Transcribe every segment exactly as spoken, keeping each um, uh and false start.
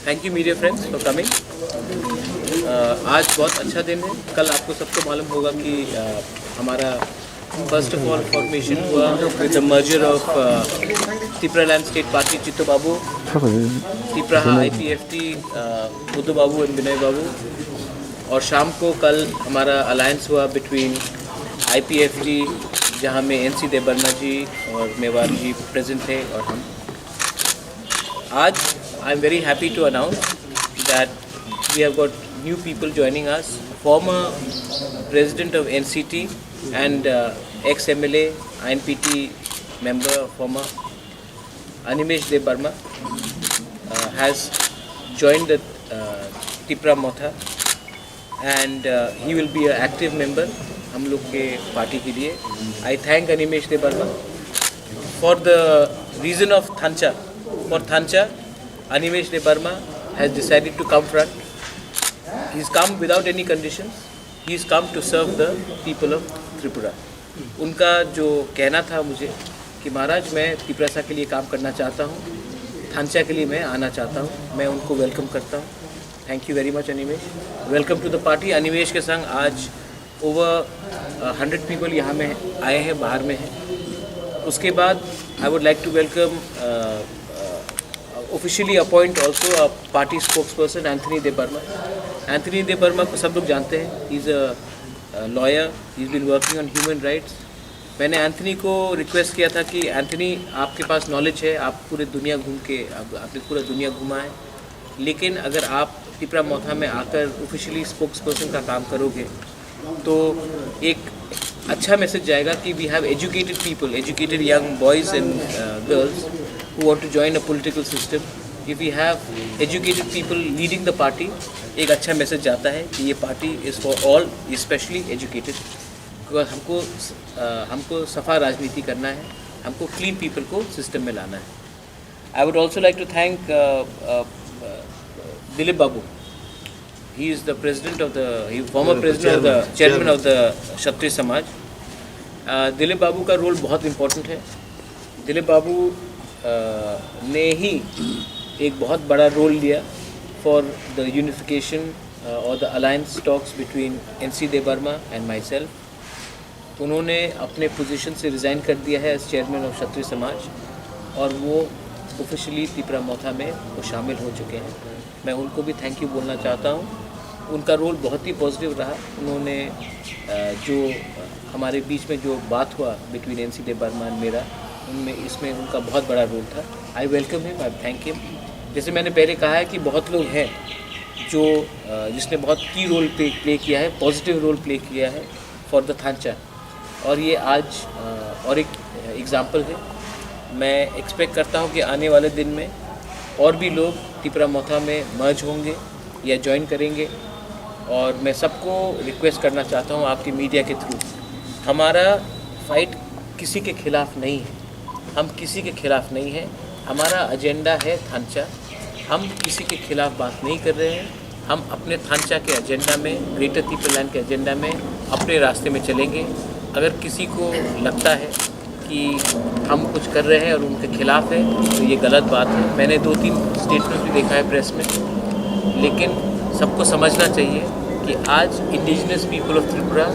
Thank you media friends for coming. Uh, आज बहुत अच्छा दिन है। कल आपको सबको मालूम होगा कि uh, हमारा first of all formation हुआ with the merger of uh, Tipraland State Party Chitto Babu, Tipraha I P F T uh, Buddho Babu and Binoy Babu, और शाम को कल हमारा अलायंस हुआ between I P F T, जहाँ में एन सी देव वर्मा जी और मेवार जी प्रेजेंट थे, और हम आज I am very happy to announce that we have got new people joining us. Former president of N C T and uh, ex M L A, I N P T member, former Animesh Debbarma uh, has joined the uh, Tipra Motha and uh, he will be an active member हम लोग के पार्टी के लिए. I thank Animesh Debbarma for the reason of Thansa. For Thansa, Animesh Debbarma has decided to come front. He's come without any conditions. He's come to serve the people of Tripura. उनका जो कहना था मुझे कि महाराज, मैं तिपरासा के लिए काम करना चाहता हूँ, थानसा के लिए मैं आना चाहता हूँ, मैं उनको वेलकम करता हूँ. Thank you very much, Animesh. Welcome to the party. Animesh के संग आज over hundred people यहाँ में आए हैं, बाहर में हैं. उसके बाद I would like to welcome officially appoint also a party spokesperson Anthony Debbarma. Anthony Debbarma को सब लोग जानते हैं. He's a lawyer. He's been working on human rights. मैंने एंथनी को रिक्वेस्ट किया था कि एंथनी, आपके पास नॉलेज है, आप पूरे दुनिया घूम के आप, आपने पूरा दुनिया घुमा है, लेकिन अगर आप तिपरा मोथा में आकर ऑफिशियली स्पोक्सपर्सन का काम करोगे तो एक अच्छा मैसेज जाएगा कि we have educated people, educated young boys and girls who want to join a political system. If we have educated people leading the party, एक अच्छा मैसेज जाता है कि ये party is for all, specially educated. Because हमको हमको सफा राजनीति करना है, हमको क्लीन पीपल को सिस्टम में लाना है. I would also like to thank Dilip Babu. He is the president of the, he former president of the, chairman of the Kshatriya Samaj. Dilip बाबू का रोल बहुत इम्पोर्टेंट है. दिलीप बाबू ने ही एक बहुत बड़ा रोल लिया for the unification or the alliance talks between N C Debbarma and myself. उन्होंने अपने पोजीशन से रिज़ाइन कर दिया है एज चेयरमैन ऑफ क्षत्रिय समाज, और वो ऑफिशियली तिपरा मोथा में वो शामिल हो चुके हैं. मैं उनको भी थैंक यू बोलना चाहता हूँ. उनका रोल बहुत ही पॉजिटिव रहा. उन्होंने जो हमारे बीच में जो बात हुआ बिटवीन एन सी देबबर्मा एंड मेरा, उनमें इसमें उनका बहुत बड़ा रोल था. I welcome him, I thank him. जैसे मैंने पहले कहा है कि बहुत लोग हैं जो जिसने बहुत की रोल प्ले किया है, पॉजिटिव रोल प्ले किया है फॉर द थांचा. और ये आज और एक एग्जांपल है. मैं एक्सपेक्ट करता हूँ कि आने वाले दिन में और भी लोग तिपरा मोथा में मर्ज होंगे या ज्वाइन करेंगे. और मैं सबको रिक्वेस्ट करना चाहता हूँ आपकी मीडिया के थ्रू, हमारा फाइट किसी के खिलाफ नहीं है, हम किसी के खिलाफ नहीं हैं. हमारा एजेंडा है थांचा. हम किसी के खिलाफ बात नहीं कर रहे हैं. हम अपने थांचा के एजेंडा में, ग्रेटर तिपरालैंड के एजेंडा में अपने रास्ते में चलेंगे. अगर किसी को लगता है कि हम कुछ कर रहे हैं और उनके खिलाफ है, तो ये गलत बात है. मैंने दो तीन स्टेटमेंट भी देखा है प्रेस में, लेकिन सबको समझना चाहिए कि आज इंडिजिनस पीपल ऑफ त्रिपुरा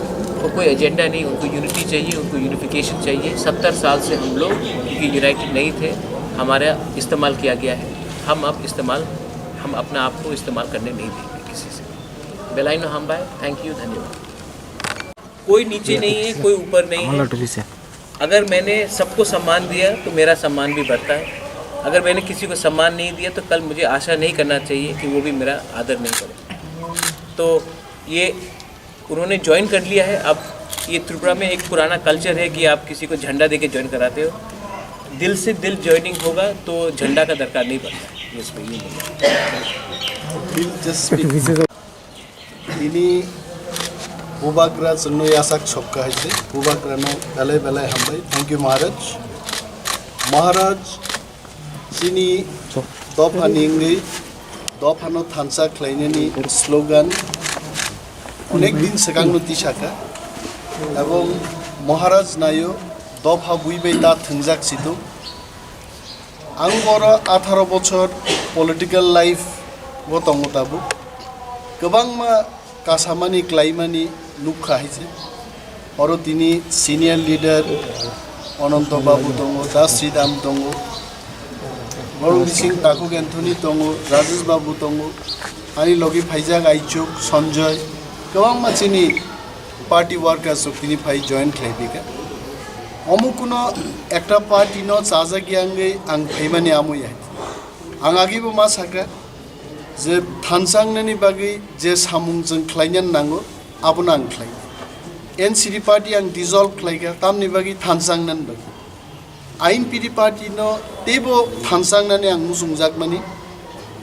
को कोई एजेंडा नहीं, उनको यूनिटी चाहिए, उनको यूनिफिकेशन चाहिए. सत्तर साल से हम लोग क्योंकि यूनाइटेड नहीं थे, हमारा इस्तेमाल किया गया है. हम अब इस्तेमाल, हम अपना आप को इस्तेमाल करने नहीं देंगे किसी से. बेलाइनो हामबाय, थैंक यू, धन्यवाद. कोई नीचे नहीं है, कोई ऊपर नहीं है. अगर मैंने सबको सम्मान दिया तो मेरा सम्मान भी बढ़ता है. अगर मैंने किसी को सम्मान नहीं दिया तो कल मुझे आशा नहीं करना चाहिए कि वो भी मेरा आदर नहीं करे. तो ये उन्होंने ज्वाइन कर लिया है. अब ये त्रिपुरा में एक पुराना कल्चर है कि आप किसी को झंडा दे के ज्वाइन कराते हो. दिल से दिल ज्वाइनिंग होगा तो झंडा का दरकार नहीं पड़ता. ये इसमें यूँ बोला. Tini bubagra chwngno yasak sokka hai se, bubagrano belai belai hambai. Thank you, Maharaj. Maharaj, chini dophani wngwi dophano thansa khlainani slogan onek din swkangno tisaka, ebong Maharaj naio dopha bui bai ta thwngjak sido. Ang boro atharo bochor political life Bo tongo tabuk. Kwbangma kasamani, klaimani nukha hai se. Oro tini senior leader Ananto Babu tongo, Das Sridham tongo, Borok Bising Takhuk Anthony tongo, Rajesh Babu tongo, ani logi phaijak Aichuk, Sanjoy, kwbangma chini party workers rok tini phai join khlai phi kha. Omo kuno ekta party no chajak yangwi ang phaimani amo ya. Ang agibo ma sakha je thansa wngnani bagwi je samung chwng khlaina nango, abono ang khlai. N C P party ang dissolve khlai kha, tamni bagwi thansa wngnani bagwi. I N P T party no teibo thansa wngnani ang muchungjakmani,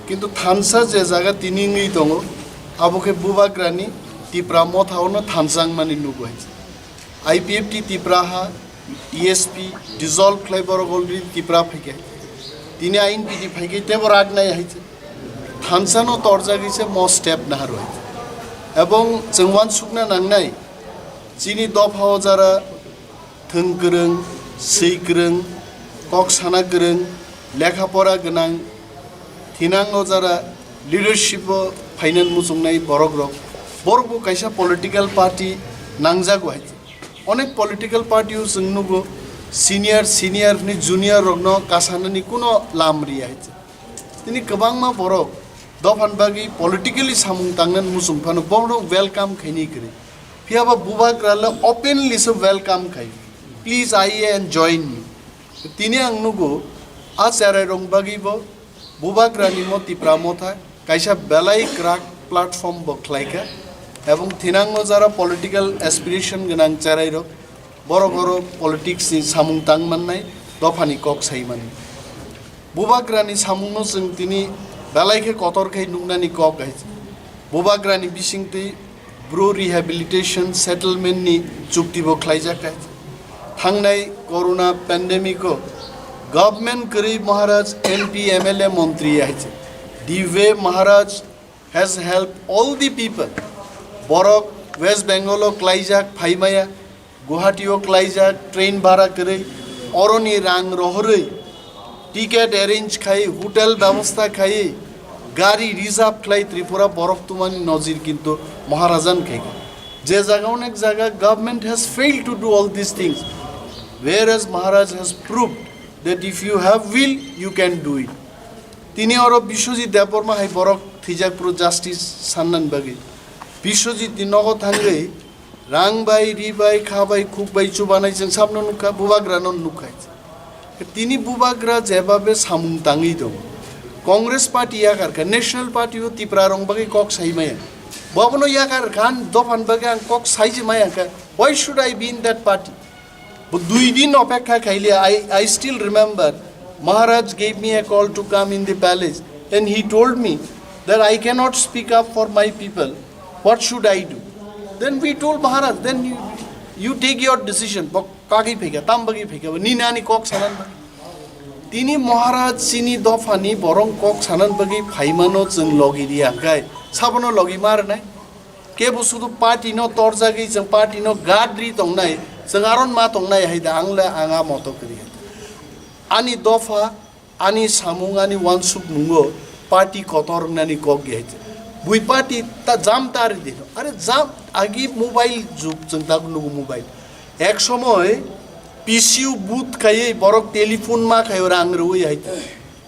kintu thansa je jaga tini wngwi tongo, abo khe Bubagrani Tipra Motha ono thansa wngmani nugo hai. I P F T Tipra ha, T S P dissolve khlai borok already Tipra phaikhe. Tini I N P T phaikhe tebo rak nai hai se. Thansa no torjagwi se mo step naharwi. Ebong chwng uansukna nangnai, chini dopha o jara thwng kwrwng, swi kwrwng, kok sana kwrwng, lekha pora gwnang, thinang o jara leadership o phainani muchungnai borok rok. Borok bo kaisa political party nangjago hai. Onek political party o chwng nugo, senior, senior ni junior rokno kasanani kuno lam riya hai. Tini kwbangma borok dophani bagwi politically samung tangnani muchung phano borok welcome khaini kwrwi. Phiya ba Bubagra le openly se welcome khai. Please I A and join me. Tini ang nugo a cherai rok bagwi bo Bubagrani mo Tipra Motha kaisa belai kwrak platform bo khlaikha, ebong thinango jara political aspiration gwnang cherai rok borok oro politics ni samung tang mannai, dophani kok sai mani. Bubagrani samungno chwng tini belai khe kotor khe nuknani kok hai. Bubagrani bisingtwi Bru Rehabilitation Settlement ni chukti bo khlaijak hai. Thangnai Corona pandemic o government kwrwi Maharaj M P, M L A, montri hai. The way Maharaj has helped all the people. Borok West Bengal o klaijak phaimaya, Guwahati o klaijak train bhara kwrwi, oroni rang rohorwi, ticket arrange khai, hotel bebosta khai, gari reserve khlai Tripura borok tumani nojir kintu Maharajan khai. Je jaga onek jaga government has failed to do all these things, whereas Maharaj has proved that if you have will, you can do it. Tini oro Biswajit Debbarma hai borok thwijak phuru justice sannani bagwi. Biswajit ni nogo thangwi rang bai, ri bai, kha bai, khuk bai chubanai chwng sabno nukha, Bubagra no nukha. Tini Bubagra jebabe samung tangwi tongo. Congress party yakar kha, National Party o Tipra rong bagwi kok sai maya. Bobono yakar khan dophan bagwi ang kok saiji maya kha. Why should I be in that party? Bo dui din opekha khaile, I, I still remember Maharaj gave me a call to come in the palace and he told me that I cannot speak up for my people. What should I do? Then we told Maharaj, then you, you take your decision. Bo kagwi phaikha, tam bagwi phaikha, bo nini ani kok sanan bagwi. Tini Maharaj chini dophani borong kok sanan bagwi phaimano chwng logi riya khai. Sabono logi mar nai. Kebo sudu party no torjagwi chwng party no gadri tongnai, chwng aron ma tongnai hai da ang le ang a moto kwrwi hai. Ani dopha, ani samung, ani wansuk mungo party kotor wngnani kok di hai. Bui party ta jam ta ri di. Are jam agi mobile jug chwng ta nugu mobile. Ek somoy P C U booth khaiwi borok telephone ma khaio rang rwi hai.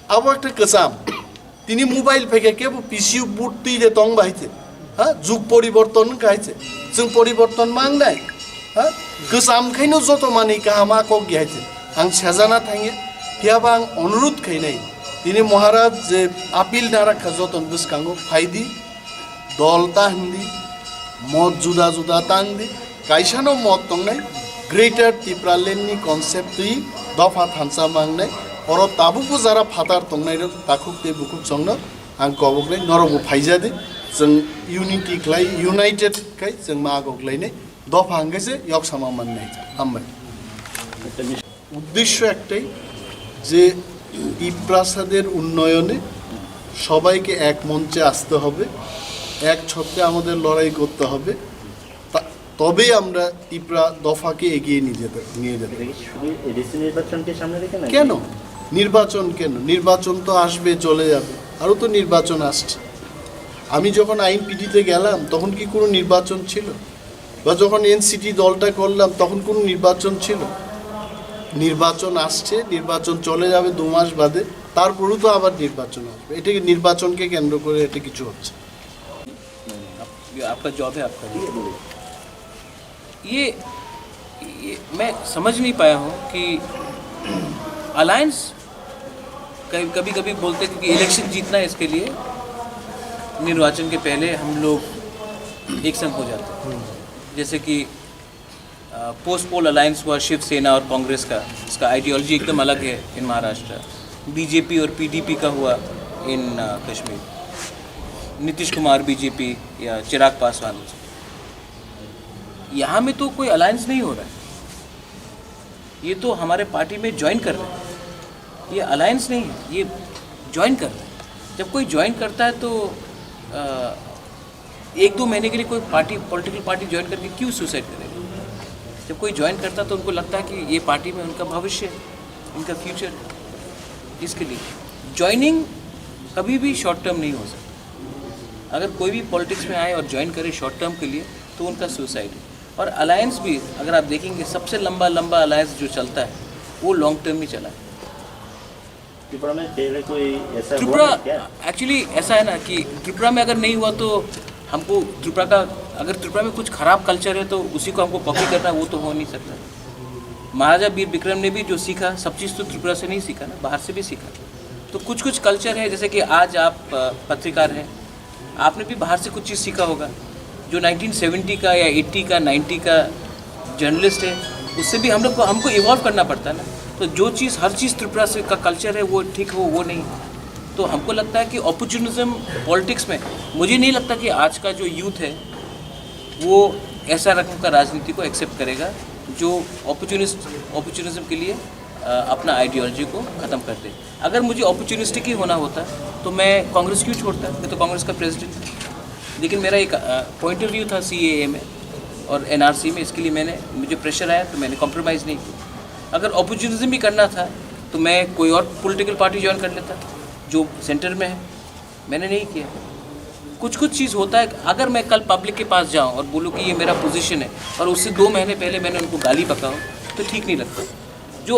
Abo ekta kwcham. Tini mobile phaikha kebo P C U booth twi de tong bai se. Ha? Jug poriborton wngkha hai se. Chwng poriborton ma wngnai. Ha? Kwcham khaino joto manwi kaham a kok di hai se. Ang sejana thangya. Phiya ba ang onurudh khainai. Tini Maharaj je appeal narakha joton bwskango phaidi. Dol ta hindi, mot juda juda ta hindi, kaisano mot tongnai, Greater Tipraland ni concept twi dopha thansa mangnai, oro tabukbo jara phatar tongnai rok takhuk tei bukhuk songno ang koboknai, norokbo phaijadi, chwng unity khlai, united khai chwng ma agoklainai, dopha hwnkhe se yoksama mannai. Hambai. উদ্দেশ্য একটাই যে তিপ্রাসাদের উন্নয়নে সবাইকে এক মঞ্চে আসতে হবে, এক ছত্রে আমাদের লড়াই করতে হবে, তা- তবেই আমরা তিপ্রা দফাকে এগিয়ে নিয়ে যেতে নিয়ে যেতে এটা কি শুধু এডিসি নির্বাচনকে সামনে রেখে নাকি? কেন? নির্বাচন কেন? নির্বাচন তো আসবে, চলে যাবে, আরও তো নির্বাচন আসছে। আমি যখন আইএনপিটিতে গেলাম, তখন কি কোনো নির্বাচন ছিল? বা যখন এনসিটি দলটা করলাম, তখন কোনো নির্বাচন ছিল? নির্বাচন আসছে, নির্বাচন চলে যাবে দু মাস বাদে, তারপরেও তো আবার নির্বাচন আসবে। এটা কি নির্বাচনকে কেন্দ্র করে এটা কিছু হচ্ছে? ये आपका जॉब है, आपका नहीं। ये, ये मैं समझ नहीं पाया हूँ कि अलायंस, कभी कभी बोलते हैं कि इलेक्शन जीतना है, इसके लिए निर्वाचन के पहले हम लोग एक संग हो जाते हैं। जैसे कि पोस्ट पोल अलायंस हुआ शिवसेना और कांग्रेस का, इसका आइडियोलॉजी एकदम अलग है इन महाराष्ट्र। बीजेपी और पीडीपी का हुआ इन कश्मीर, नीतीश कुमार बीजेपी या चिराग पासवान। यहाँ में तो कोई अलायंस नहीं हो रहा है, ये तो हमारे पार्टी में ज्वाइन कर रहे हैं। ये अलायंस नहीं है, ये ज्वाइन कर रहे हैं। जब कोई ज्वाइन करता है तो आ, एक दो महीने के लिए कोई पार्टी, पॉलिटिकल पार्टी ज्वाइन करके क्यों सुसाइड करेगा? जब कोई ज्वाइन करता है तो उनको लगता है कि ये पार्टी में उनका भविष्य है, उनका फ्यूचर है। इसके लिए ज्वाइनिंग कभी भी शॉर्ट टर्म नहीं हो सकता। अगर कोई भी पॉलिटिक्स में आए और ज्वाइन करे शॉर्ट टर्म के लिए, तो उनका सुसाइड है। और अलायंस भी अगर आप देखेंगे, सबसे लंबा लंबा अलायंस जो चलता है, वो लॉन्ग टर्म ही चला है। त्रिपुरा में पहले कोई ऐसा हुआ त्रिपुरा है क्या? एक्चुअली ऐसा है ना कि त्रिपुरा में अगर नहीं हुआ तो हमको त्रिपुरा का, अगर त्रिपुरा में कुछ खराब कल्चर है तो उसी को हमको कॉपी करना, वो तो हो नहीं सकता। महाराजा वीर विक्रम ने भी जो सीखा, सब चीज़ तो त्रिपुरा से नहीं सीखा ना, बाहर से भी सीखा। तो कुछ कुछ कल्चर है, जैसे कि आज आप अ, पत्रकार हैं, आपने भी बाहर से कुछ चीज़ सीखा होगा। जो नाइनटीन सेवेंटी का या एटी का, नाइंटी का जर्नलिस्ट है, उससे भी हम लोग को, हमको इवॉल्व करना पड़ता है ना। तो जो चीज़, हर चीज़ त्रिपुरा से का कल्चर है, वो ठीक हो, वो नहीं। तो हमको लगता है कि अपॉर्चुनिज्म पॉलिटिक्स में, मुझे नहीं लगता कि आज का जो यूथ है वो ऐसा रकम का राजनीति को एक्सेप्ट करेगा जो अपॉर्चुनिस्ट, अपॉर्चुनिज्म के लिए अ, अपना आइडियोलॉजी को ख़त्म कर दे। अगर मुझे अपॉर्चुनिस्टिक ही होना होता तो मैं कांग्रेस क्यों छोड़ता? मैं तो कांग्रेस का प्रेसिडेंट था। लेकिन मेरा एक पॉइंट ऑफ व्यू था सीएए में और एनआरसी में, इसके लिए मैंने, मुझे प्रेशर आया तो मैंने कॉम्प्रोमाइज़ नहीं किया। अगर अपॉर्चुनिज्म ही करना था तो मैं कोई और पॉलिटिकल पार्टी ज्वाइन कर लेता जो सेंटर में है। मैंने नहीं किया। कुछ कुछ चीज़ होता है, अगर मैं कल पब्लिक के पास जाऊं और बोलूं कि ये मेरा पोजीशन है और उससे दो महीने पहले मैंने उनको गाली बका हो, तो ठीक नहीं लगता। जो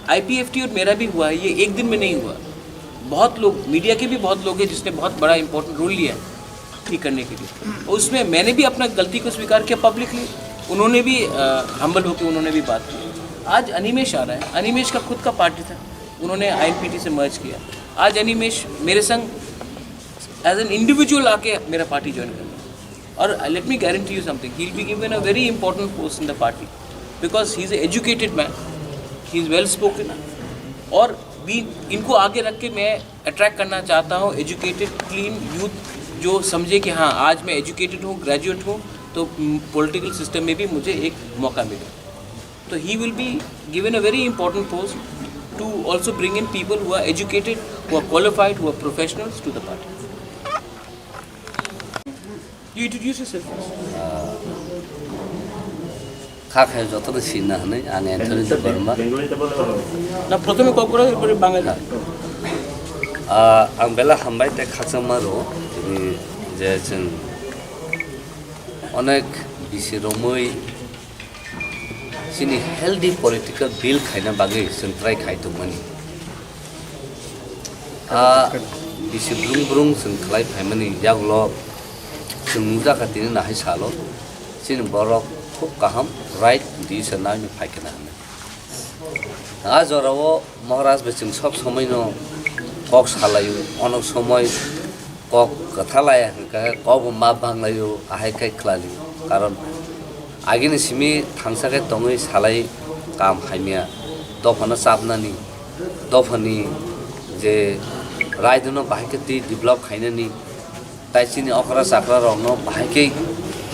आईपीएफटी और मेरा भी हुआ है, ये एक दिन में नहीं हुआ। बहुत लोग, मीडिया के भी बहुत लोग हैं जिसने बहुत बड़ा इंपॉर्टेंट रोल लिया है ठीक करने के लिए। और उसमें मैंने भी अपना गलती को स्वीकार किया पब्लिकली, उन्होंने भी हम्बल होकर उन्होंने भी बात की। आज अनिमेश आ रहा है, अनिमेश का खुद का पार्टी था, उन्होंने आईएनपीटी से मर्ज किया। आज अनिमेश मेरे संग एज एन इंडिविजुअल आके मेरा पार्टी ज्वाइन कर लिया। और let me guarantee you something, he will be given a very important post in the party because he is educated man, he is well spoken। और भी इनको आगे रख के मैं अट्रैक्ट करना चाहता हूँ एजुकेटेड क्लीन यूथ, जो समझे कि हाँ, आज मैं एजुकेटेड हूँ, ग्रेजुएट हूँ, तो पॉलिटिकल सिस्टम में भी मुझे एक मौका मिले। तो he will be given a very important post to also bring in people who are educated, who are qualified, who are professionals to the party. You introduce yourself first. Kha khai jotono sinna hwnwi ang Anthony Debbarma. না, প্রথমে কল করো, এরপরে বাঙালি। Ah, ang belai hambai tei khakchangma rwo tini je chwng onek bisi romwi chini healthy political build khaina bagwi chwng try khai tongmani. Ah, bisi brung brung chwng khlai phaimani yagulo chwng nukjakha tini nahai salo chini borok khub kaham right decision naino phaikhe na hwnwi. Ah jorao Maharaj bai chwng sob somoino kok salaio, onok somoi kok kwtha laya hwnkhe kokbo ma banglaio, ahai khai khlailio. Karon agini simi thangsa khe tongwi salai kam hamya, dophano chapnani, dophani je raidono bahai khe twi develop khainani, tai chini okra chakra rokno bahai khe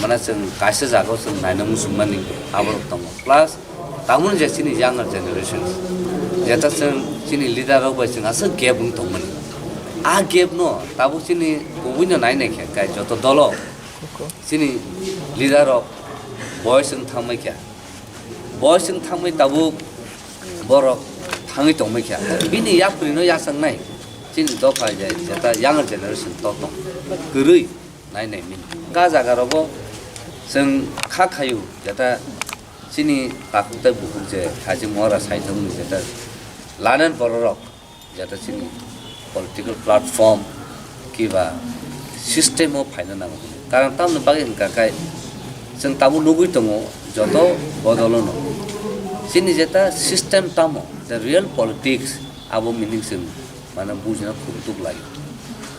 mane chwng kaisa jagao chwng naina muchungmani aborok tongo. Plus tamoni je chini younger generations, jeta chwng chini leader rok bai chwng aswk gap wng tongmani. A gap no tabuk chini kubui no nai nai khe kai joto dolo chini leader rok boyos wng thangmai kha, boyos wng thangmai tabuk borok thangwi tongmai kha, bini yapri no yachang nai. Chini dopha je jeta younger generation to tong kwrwi nai nai mini. Ga jaga rogo chwng kha khayu jeta chini takhuk tei bukhuk je Haji Mohara saithung ni jeta lanen bororok jeta chini political platform kiba system o phaina nango. Karon tamni bagwi hwnkha khai chwng tabuk nugwi tongo joto bodolono. Chini jeta system tamo, the real politics, abo meaning chwng mane bujina khurtuk lai.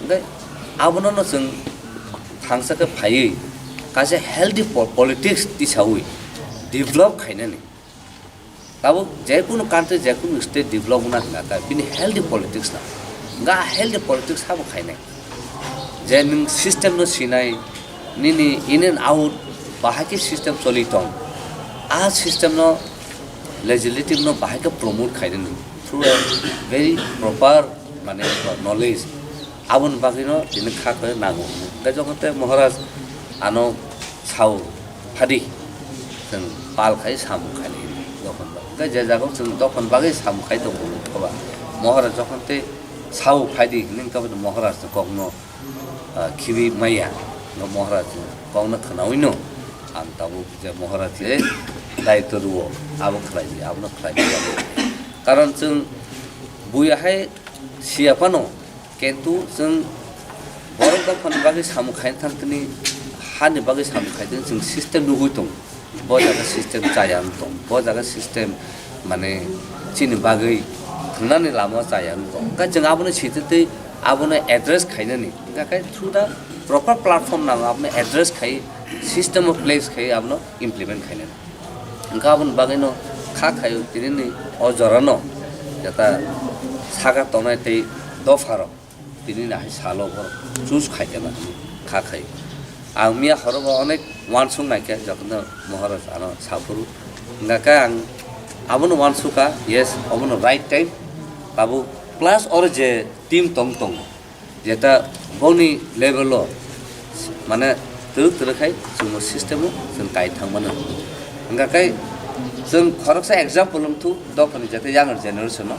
Hwnkhe abono no chwng thangsa khe phaiwi kaisa healthy po-, politics tisawi develop khainani. Tabuk je kunu country, je kunu state develop wngna hwnkha khe bini healthy politics na. Hwnkhe a healthy politics sabo khainai. Je nwng system no sinai, nini in and out bahai khe system choli tong. A system no legislative no bahai khe promote khainani through a very proper mane knowledge. Aboni bagwino tini kha khe nango. Hwnkhe jokhon tei Maharaj ano sao phadi, chwng pal khai samung khai lai jokhon bagwi. Hwnkhe je jaga o chwng jokhon bagwi samung khai tongo, thoba Maharaj jokhon tei sao phadi hwnwi wngkha bini Maharaj ni kokno ah, khibi maya, no Maharaj ni kokno khwnawi no ang tabuk je Maharaj je daitw rwo, abo khlai di, abono khlai di. Karon chwng buya hai siya phano, kintu chwng borok dophani bagwi samung khaina thang tini, hani bagwi samung khai tini chwng system nugwi tongo. Bo jaga system chaya wng tong, bo jaga system mane chini bagwi thwngnani lama chaya wng tong. Hwnkhe chwng abono sititwi abono address khainani. Hwnkhe through the proper platform nango abono address khai, system o place khai abono implement khainani. Hwnkhe aboni bagwino kha khaio tinini o jorano jeta saka tongnai tei dopharok. Tini nahai salo borok choose khaikha na hinwi kha khai. Ang miya horo bo onek uansuk naikha, jotono Maharaj ano saphuru. Hwnkha khe ang abono uansukha, yes, obono right time. Tabuk plus oro je team tong tongo, jeta boni level o mane twrwk twrwk khai chwngno system o chwng kai thang mano. Hwnkha khe chwng khoroksa example wng thu dophani jeta younger generation no.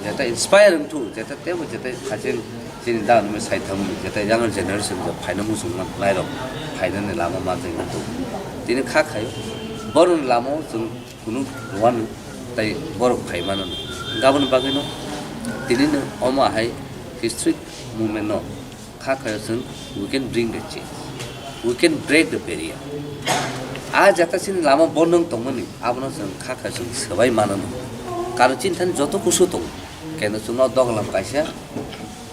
Jeta inspire wngthu, jeta tebo jeta haching chini dang nimi sai thangmani, jeta younger generation je phaina muchung man nairok phainani lama manjak wngthu. Tini kha khaio, borokni lama o chwng kunu rwani tei borok phai mano. Gaboni bagwino tinino omo hai historic movement no kha khayo chwng, we can bring the change, we can break the barrier. A jata chini lama bondo wng tongmani, abono chwng kha khayo chwng swbai mano. Karon chini thani joto kusu tongo, keno chwngno doglam kaisa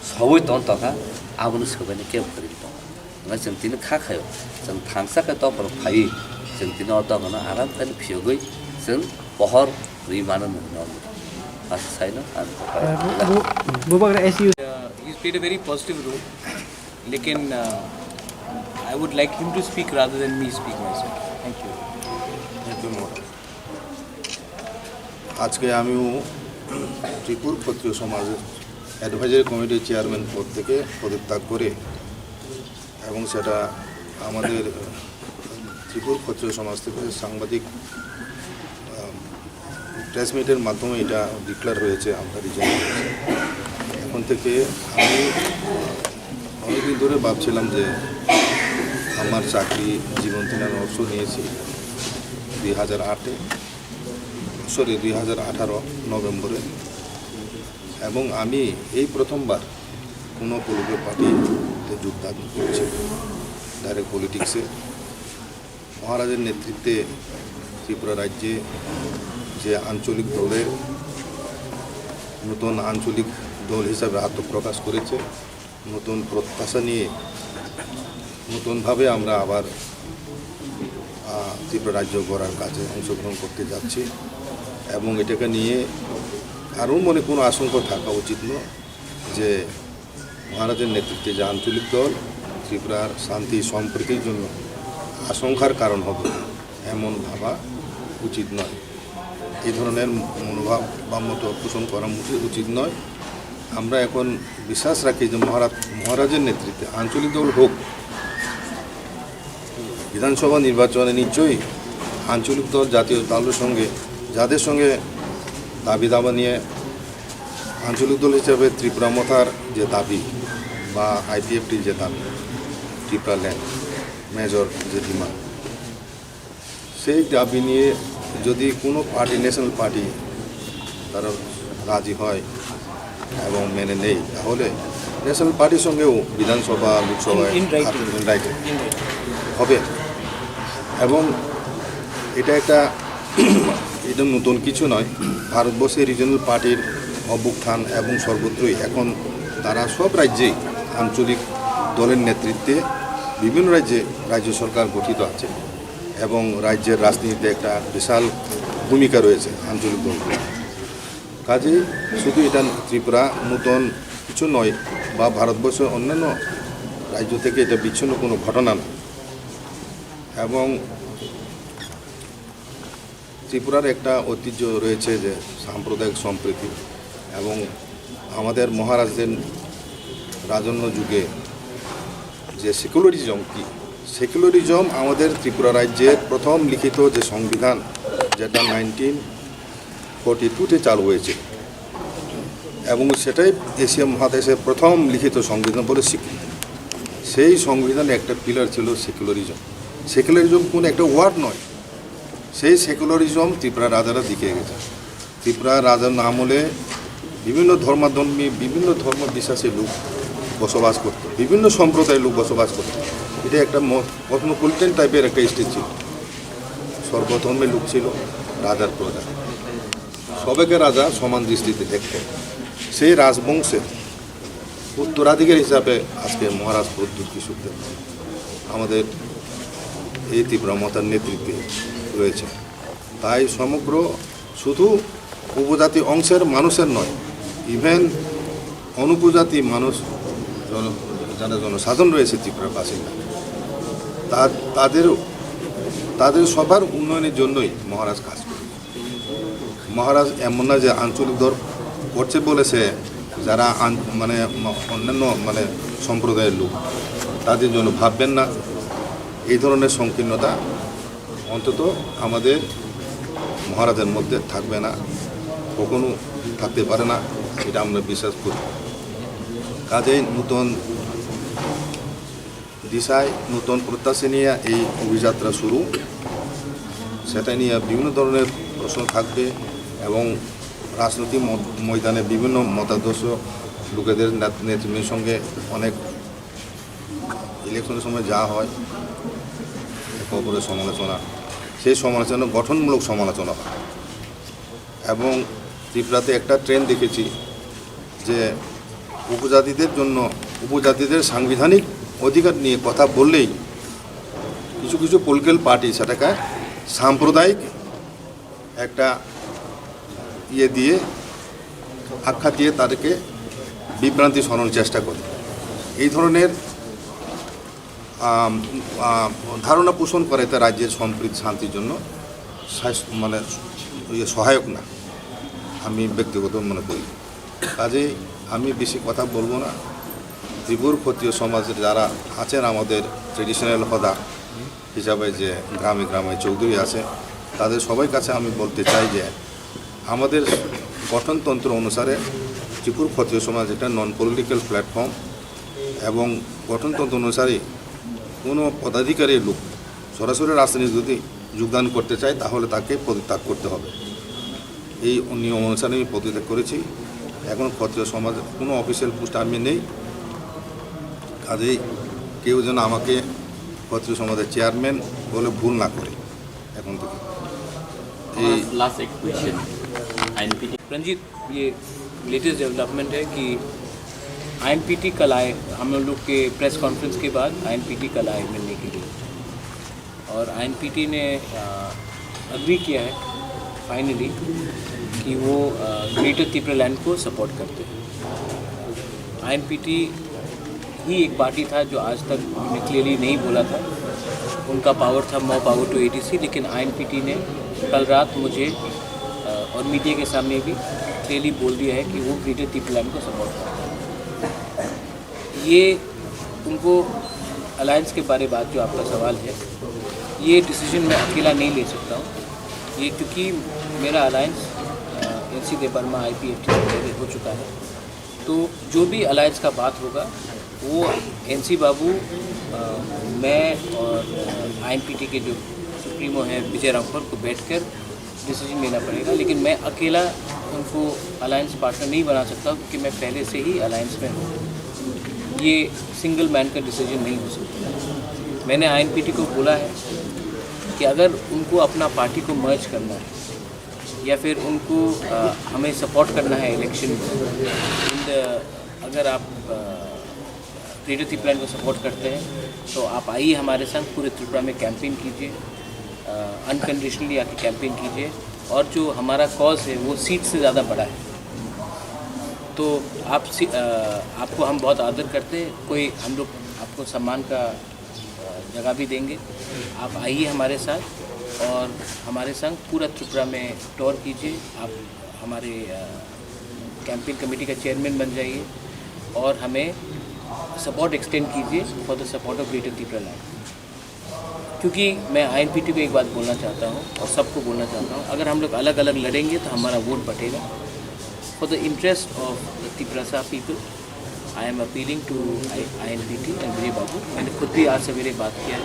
sowi tong tongkha, abono swbaini kebo kwrwi tongo. Hwnba chwng tini kha khayo, chwng thangsa khe dophano phaiwi, chwng tini o dogano aram khe phiyogwi chwng pohor rwi mano nung no. Asa saino ang Uh, bu-, bu-, Bubagra S U. Uh, he's played a very positive role. Lekin, uh, I would like him to speak rather than me speak myself. Thank you. Thank you, Mohan. আজকে আমিও ত্রিপুর ক্ষত্রিয় সমাজের অ্যাডভাইজারি কমিটির চেয়ারম্যান পদ থেকে পদত্যাগ করে এবং সেটা আমাদের ত্রিপুর ক্ষত্রিয় সমাজ থেকে সাংবাদিক প্রেস মিটের মাধ্যমে এটা ডিক্লেয়ার হয়েছে, আমরা রিজাইন করেছি। এখন থেকে আমি অনেকদিন ধরে ভাবছিলাম যে আমার চাকরি জীবন থেকে আমি অবসর নিয়েছি দুই হাজার আটে, সরি, দুই হাজার আঠারো নভেম্বরে। এবং আমি এই প্রথমবার কোনো পলিটিক্যাল পার্টিতে যোগদান করছি, ডাইরেক্ট পলিটিক্সে। মহারাজের নেতৃত্বে ত্রিপুরা রাজ্যে যে আঞ্চলিক দলের নতুন আঞ্চলিক দল হিসাবে আত্মপ্রকাশ করেছে, নতুন প্রত্যাশা নিয়ে নতুনভাবে আমরা আবার, আহ, ত্রিপুরা রাজ্য গড়ার কাজে অংশগ্রহণ করতে যাচ্ছি এবং এটাকে নিয়ে কারোর মনে কোনো আশঙ্কা থাকা উচিত নয় যে মহারাজের নেতৃত্বে যে আঞ্চলিক দল ত্রিপুরার শান্তি সম্প্রীতির জন্য আশঙ্কার কারণ হবে, এমন ভাবা উচিত নয়। এই ধরনের মনোভাব বা মত পোষণ করা মোটেই উচিত নয়। আমরা এখন বিশ্বাস রাখি যে মহারাজ, মহারাজের নেতৃত্বে আঞ্চলিক দল হোক, বিধানসভা নির্বাচনে নিশ্চয়ই আঞ্চলিক দল জাতীয় দলের সঙ্গে, যাদের সঙ্গে দাবি দাবা নিয়ে আঞ্চলিক দল হিসাবে ত্রিপুরা মথার যে দাবি বা আইপিএফটির যে দাবি, ত্রিপুরা ল্যান্ড মেজর যে ডিমান্ড, সেই দাবি নিয়ে যদি কোনো পার্টি, ন্যাশনাল পার্টি তারা রাজি হয় এবং মেনে নেই, তাহলে ন্যাশনাল পার্টির সঙ্গেও বিধানসভা, লোকসভায় In writing. In writing হবে। এবং এটা একটা এটা নতুন কিছু নয়। ভারতবর্ষে রিজিওনাল পার্টির অভ্যুত্থান এবং সর্বত্রই এখন তারা সব রাজ্যেই আঞ্চলিক দলের নেতৃত্বে বিভিন্ন রাজ্যে রাজ্য সরকার গঠিত আছে এবং রাজ্যের রাজনীতিতে একটা বিশাল ভূমিকা রয়েছে আঞ্চলিক দলগুলোর। কাজেই শুধু এটা ত্রিপুরা নতুন কিছু নয় বা ভারতবর্ষের অন্যান্য রাজ্য থেকে এটা বিচ্ছিন্ন কোনো ঘটনা নয়। এবং ত্রিপুরার একটা ঐতিহ্য রয়েছে যে সাম্প্রদায়িক সম্প্রীতি, এবং আমাদের মহারাজদের রাজন্য যুগে যে সেকুলারিজম কি, সেকুলারিজম আমাদের ত্রিপুরা রাজ্যের প্রথম লিখিত যে সংবিধান, যেটা নাইনটিন ফর্টি টুতে চালু হয়েছে, এবং সেটাই এশিয়া মহাদেশের প্রথম লিখিত সংবিধান বলে স্বীকৃত। সেই সংবিধানে একটা পিলার ছিল সেকুলারিজম। সেকুলারিজম কোনো একটা ওয়ার্ড নয়, সেই সেকুলারিজম ত্রিপুরা রাজারা দেখিয়ে গেছে। ত্রিপুরা রাজার আমলে বিভিন্ন ধর্মাধর্মী, বিভিন্ন ধর্ম বিশ্বাসী লোক বসবাস করত, বিভিন্ন সম্প্রদায়ের লোক বসবাস করত। এটা একটা কসমোপলিটন টাইপের একটা স্টেট ছিল। সর্বধর্মের লোক ছিল, রাজার প্রজা, সবাইকে রাজা সমান দৃষ্টিতে দেখত। সেই রাজবংশের উত্তরাধিকারী হিসাবে আজকে মহারাজ প্রদ্যোৎ কিশোর দেব আমাদের এই ত্রিপুরা মথার নেতৃত্বে রয়েছে। তাই সমগ্র শুধু উপজাতি অংশের মানুষের নয়, ইভেন অনুপজাতি মানুষ জন-, যারা জনসাধারণ রয়েছে ত্রিপুরার বাসিন্দা, তা-, তাদেরও, তাদের সবার উন্নয়নের জন্যই মহারাজ কাজ করে। মহারাজ এমন না যে আঞ্চলিক দল করছে বলেছে যারা আন-, মানে ম-, অন্যান্য মানে সম্প্রদায়ের লোক, তাদের জন্য ভাববেন না। এই ধরনের সংকীর্ণতা অন্তত আমাদের মহারাজের মধ্যে থাকবে না, কখনো থাকতে পারে না, এটা আমরা বিশ্বাস করি। কাজেই নতুন দিশায়, নতুন প্রত্যাশা নিয়ে এই অভিযাত্রা শুরু। সেটা নিয়ে বিভিন্ন ধরনের প্রশ্ন থাকবে এবং রাজনৈতিক ম-, ময়দানে বিভিন্ন মতাদর্শ লোকেদের নেত-, নেতৃবৃন্দের সঙ্গে অনেক ইলেকশনের সময় যা হয়, একে অপরের সমালোচনা, সেই সমালোচনা গঠনমূলক সমালোচনা হয়। এবং ত্রিপুরাতে একটা ট্রেন্ড দেখেছি যে উপজাতিদের জন্য, উপজাতিদের সাংবিধানিক অধিকার নিয়ে কথা বললেই কিছু কিছু পলিটিক্যাল পার্টি সেটাকে সাম্প্রদায়িক একটা ইয়ে দিয়ে, আখ্যা দিয়ে তাদেরকে বিভ্রান্তি ছড়ানোর চেষ্টা করে। এই ধরনের আম, আম, ধারণা পোষণ করে এতে রাজ্যের সম্প্রীতি শান্তির জন্য স্বাস্থ্য, মানে, ইয়ে সহায়ক না, আমি ব্যক্তিগত মনে করি। কাজেই আমি বেশি কথা বলবো না। ত্রিপুর ক্ষত্রিয় সমাজের যারা আছেন, আমাদের ট্রেডিশনাল হোদা হিসাবে যে গ্রামে গ্রামে চৌধুরী আছে, তাদের সবাই কাছে আমি বলতে চাই যে আমাদের গঠনতন্ত্র অনুসারে ত্রিপুর ক্ষত্রিয় সমাজ একটা নন পলিটিক্যাল প্ল্যাটফর্ম এবং গঠনতন্ত্র অনুসারে কোনো পদাধিকারী লোক সরাসরি রাজনীতিতে যদি যোগদান করতে চায়, তাহলে তাকে পদত্যাগ করতে হবে। এই নিয়ম অনুসারে আমি পদত্যাগ করেছি। এখন ক্ষত্রিয় সমাজের কোনো অফিসিয়াল পোস্ট আমি নেই, কাজেই কেউ যেন আমাকে ক্ষত্রিয় সমাজের চেয়ারম্যান বলে ভুল না করে এখন থেকে। এই আমার লাস্ট এক কোয়েশ্চেন, আইএনপিটি। रंजीत, ये लेटेस्ट डेवलपमेंट है कि आईएनपीटी कल आए, हम लोग के प्रेस कॉन्फ्रेंस के बाद आईएनपीटी कल आए मिलने के लिए, और आईएनपीटी ने एग्री किया है फाइनली कि वो ग्रेटर तिपरा लैंड को सपोर्ट करते हैं। आईएनपीटी ही एक पार्टी था जो आज तक उन्होंने क्लियरली नहीं बोला था। उनका पावर था more power to ADC, लेकिन आईएनपीटी ने कल रात मुझे, अ, और मीडिया के सामने भी क्लियरली बोल दिया है कि वो ग्रेटर तिपरा लैंड को सपोर्ट करता है। ये उनको, अलायंस के बारे बात जो आपका सवाल है, ये डिसीजन मैं अकेला नहीं ले सकता हूँ। ये क्योंकि मेरा अलायंस, अ, एनसी देबबर्मा आईपीएफटी से पहले हो चुका है। तो जो भी अलायंस का बात होगा, वो एनसी बाबू, अ, मैं और आईएनपीटी के जो सुप्रीमो हैं विजय रामफल, को बैठकर डिसीजन लेना पड़ेगा। लेकिन मैं अकेला उनको अलायंस पार्टनर नहीं बना सकता, क्योंकि मैं पहले से ही अलायंस में हूँ। ये सिंगल मैन का डिसीजन नहीं हो सकता। मैंने आईएनपीटी को बोला है कि अगर उनको अपना पार्टी को मर्ज करना है या फिर उनको, अ, हमें सपोर्ट करना है इलेक्शन में, इन द-, अगर आप, अ, ग्रेटर तिपलाइन को सपोर्ट करते हैं, तो आप आइए हमारे संग, पूरे त्रिपुरा में कैंपेन कीजिए, अनकंडीशनली आके कैंपेन कीजिए। और जो हमारा कॉज है, वो सीट से ज़्यादा बड़ा है। तो आप सी-, अ, आपको हम बहुत आदर करते हैं, कोई हम लोग आपको सम्मान का, अ, जगह भी देंगे। आप आइए हमारे साथ और हमारे संग पूरा त्रिपुरा में टूर कीजिए। आप हमारे, अ, कैंपेन कमेटी का चेयरमैन बन जाइए और हमें सपोर्ट एक्सटेंड कीजिए for the support of Greater Tipraland। क्योंकि मैं आईएनपीटी को एक बात बोलना चाहता हूँ और सबको बोलना चाहता हूँ, अगर हम लोग अलग-अलग लड़ेंगे तो हमारा वोट बटेगा। For the interest of the Tiprasa people, I am appealing to I-, आईएनपीटी and विजय बाबू। मैंने खुद भी आज सवेरे बात किया है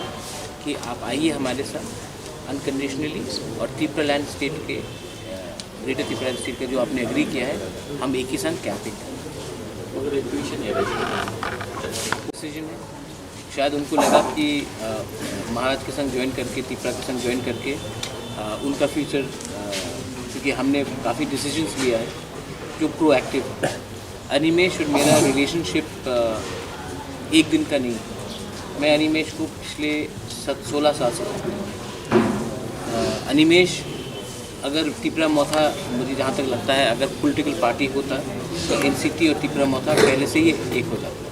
कि आप आइए हमारे साथ अनकंडीशनली, और तिपरालैंड स्टेट के, अ, ग्रेटर तिपरालैंड स्टेट का जो आपने एग्री किया है, हम एक ही संग कैंपेन करेंगे। मगर एक डिसीजन है। डिसीजन है। शायद उनको लगा कि, अ, महाराज के संग ज्वाइन करके, तिपरा के संग ज्वाइन करके, अ, उनका फ्यूचर, अ, क्योंकि हमने काफ़ी डिसीजंस लिया है जो प्रोएक्टिव है। अनिमेश और मेरा रिलेशनशिप, अ, एक दिन का नहीं है। मैं अनिमेश को पिछले सत-, सोलह साल से जानता हूँ। अ, अनिमेश, अगर तिपरा मोथा, मुझे जहाँ तक लगता है, अगर पॉलिटिकल पार्टी होता, तो एनसीटी और तिपरा मोथा पहले से ही एक हो जाता।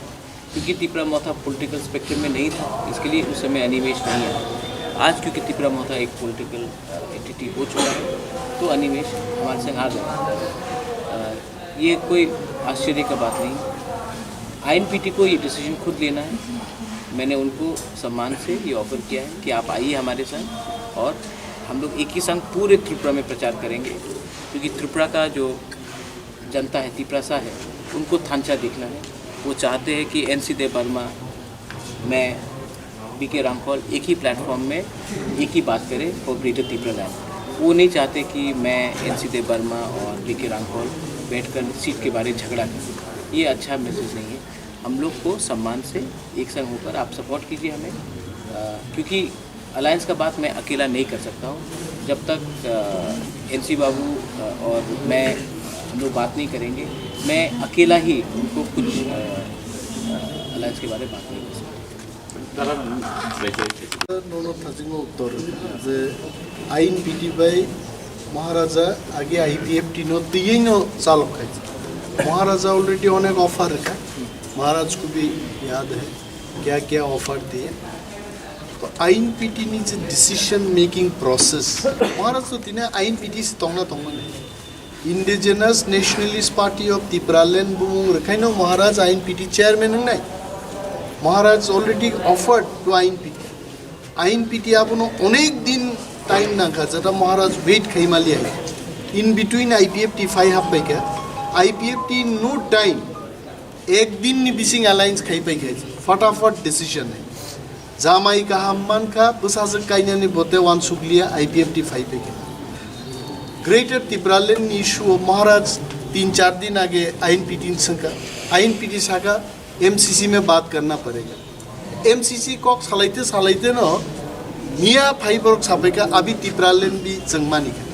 क्योंकि तिपरा मोथा पॉलिटिकल स्पेक्ट्रम में नहीं था, इसके लिए उस समय अनिमेश नहीं आया। आज क्योंकि तिपरा मोथा एक पॉलिटिकल, अ, एंटिटी हो चुका है, तो अनिमेश हमारे संग आ गए। अ, ये कोई आश्चर्य का बात नहीं। आईएनपीटी को ये डिसीजन खुद लेना है। मैंने उनको सम्मान से ये ऑफर किया है कि आप आइए हमारे संग और हम लोग एक ही संग पूरे त्रिपुरा में प्रचार करेंगे, क्योंकि त्रिपुरा का जो जनता है, तिपरासा है, उनको थांचा देखना है। वो चाहते हैं कि एनसी देबबर्मा, मैं, बीके रामफल एक ही प्लेटफॉर्म में एक ही बात करें for Greater Tipraland। वो नहीं चाहते कि मैं, एनसी देबबर्मा और बीके रामफल बैठकर सीट के बारे झगड़ा करें। ये अच्छा मैसेज नहीं है। हम लोग को सम्मान से एक संग होकर आप सपोर्ट कीजिए हमें, अ, क्योंकि अलायंस का बात मैं अकेला नहीं कर सकता हूँ। जब तक, अ, एनसी बाबू, अ, और मैं, हम लोग बात नहीं करेंगे, मैं अकेला ही उनको कुछ, अ, अ, अलायंस के बारे में बात नहीं कर सकता। Nono thajingo uttor je I N P T bai Maharaja age I P F T no tiyino chalok khai. Maharaja already onek offer rikha. Maharaj ko bhi yaad hai kya kya offer diye. To I N P T ni je decision making process, Maharaj to tine I N P T se tongna tongmani. Indigenous Nationalist Party of Tipraland bumung rwkhaino Maharaj I N P T chairman wngnai. Maharaj already offered to I N P T. I N P T abono onek din time nangkha, jeta Maharaj wait khaimaliya. In between I P F T phai happaikha. I P F T no time. Ek din ni bising alliance khai pai khai, fatafat decision hai. Jamai kaham mankha, bwsajwk kainani bote wansukliya, I P F T phai pai kha. Greater Tipraland ni issue o Maharaj tin char din age I N P T ni swngkha. I N P T saka, M C C mein baat karna padega. M C C kok salaite salaite no miya phai borok sapaikha, abi Tipraland bi chwngmani kha.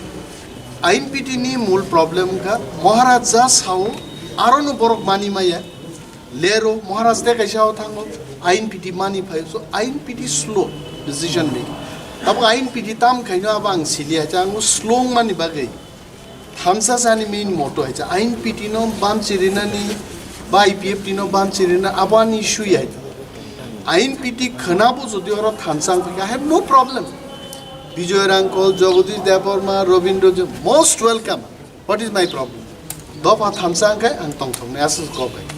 I N P T ni mul problem wngkha, Maharaj ja sao, aro no borok mani maya, lero, Maharaj de kaisa o thango, I N P T mani phai, so I N P T slow decision making. Tabuk I N P T tam khaino abo ang siliya, cha ang slow mani bagwi. Thansa sani main motto hai cha, I N P T no bam chirinani, ba I P F T no bam chirina, abo ani issue hai. I N P T khwnabo jodi oro thansa wng kha, I have no problem. Bijoy Rangkol, Jagadish Debbarma, Rabindra Jha, most welcome. What is my problem? Dopha thansa wng kha ang tongthoknai aswk kok hai.